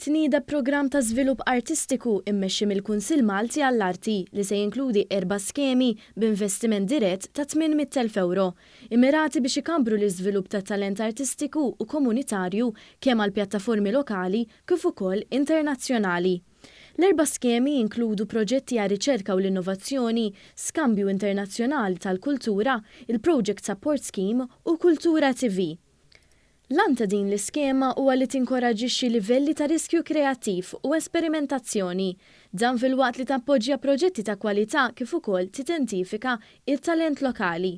Tnieda programm ta' żvilupp artistiku immexxi mill-Kunsill Malti għall-Arti li se jinkludi erba' skemi b'investiment dirett ta' €800,000 immirati biex ikabbru l-iżvilupp ta' talent artistiku u komunitarju kemm għal pjattaformi lokali kif ukoll internazzjonali. L-erba' skemi jinkludu proġetti għar-riċerka u l-innovazzjoni, skambju internazzjonali tal-kultura, il-Project Support Scheme u Kultura TV. L-għan ta' din l-iskema huwa li tinkoraġġixxi livelli ta' riskju kreattiv u esperimentazzjoni. Dan filwaqt li tappoġġja proġetti ta' kwalità kif ukoll tidentifika t-talent lokali.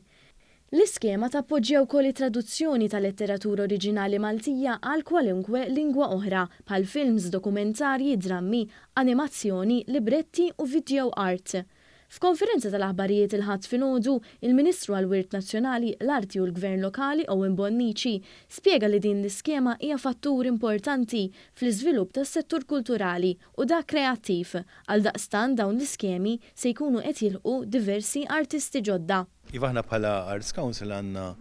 L-iskema tappoġġja wkoll it-traduzzjoni ta' letteratura oriġinali Maltija għal kwalunkwe lingwa oħra bħal films, dokumentarji, drammi, animazzjoni, libretti u video art. F'konferenza tal-aħbarijiet il-Ħadd filgħodu, il-Ministru għall-Wirt Nazzjonali, l-Arti u l-Gvern Lokali Owen Bonnici spjega li din l-iskema hija fattur importanti fl-iżvilupp tas-settur kulturali u dak kreattiv. Għaldaqstant dawn l-iskemi se jkunu qed jilħqu diversi artisti ġodda. Iva aħna bħala Arts Council għandna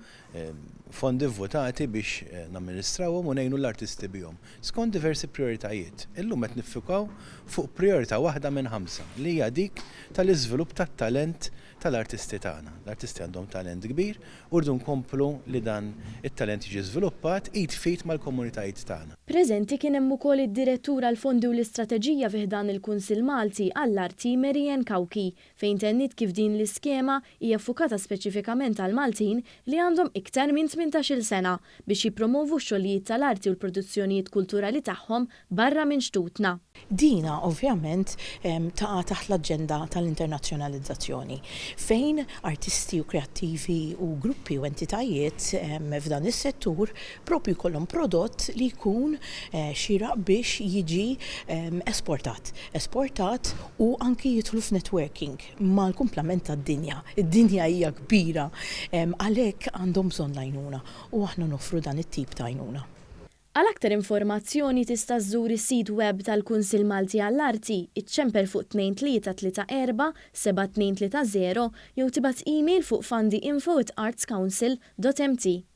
fondi vvotati biex namministrawhom u ngħinu l-artisti bihom, skont diversi prijoritajiet. Illum qed niffukaw fuq prijorità waħda minn ħamsa, li hija dik tal-iżvilupp tat-talent tal-artisti tagħna. L-artisti għandhom talent kbir u rridu nkomplu li dan it-talent jiġi żviluppat id f'id mal-komunitajiet tagħna. Preżenti kien hemm ukoll id-Direttur għall-Fondi u l-Istrateġija fi ħdan il-Kunsill Malti għall-Arti Mary Ann Cauchi, fejn tenniet kif din l-iskema hija ffukata speċifikament għall-Maltin li għandhom iktar minn 18-il sena biex jippromovu x-xogħlijiet tal-arti u l-produzzjonijiet kulturali tagħhom barra minn xtutna. Dina ovvjament taqa' taħt l-aġenda tal-internazzjonalizzazzjoni, fejn artisti u kreattivi u gruppi u entitajiet f'dan is-settur proprju jkollhom prodott li jkun xieraq biex jiġi esportat. Esportat u anki jidħlu f'networking mal-kumplament tad-dinja. Id-dinja hija kbira, għalhekk għandhom bżonn l-għajnuna u aħna noffru dan it-tip ta' għajnuna. Għal aktar informazzjoni tista' żżur is-sit web tal-Kunsill Malti għall-Arti, iċċempel fuq 2334 7230 jew tibgħat email fuq fundyinfo@artscouncil.mt.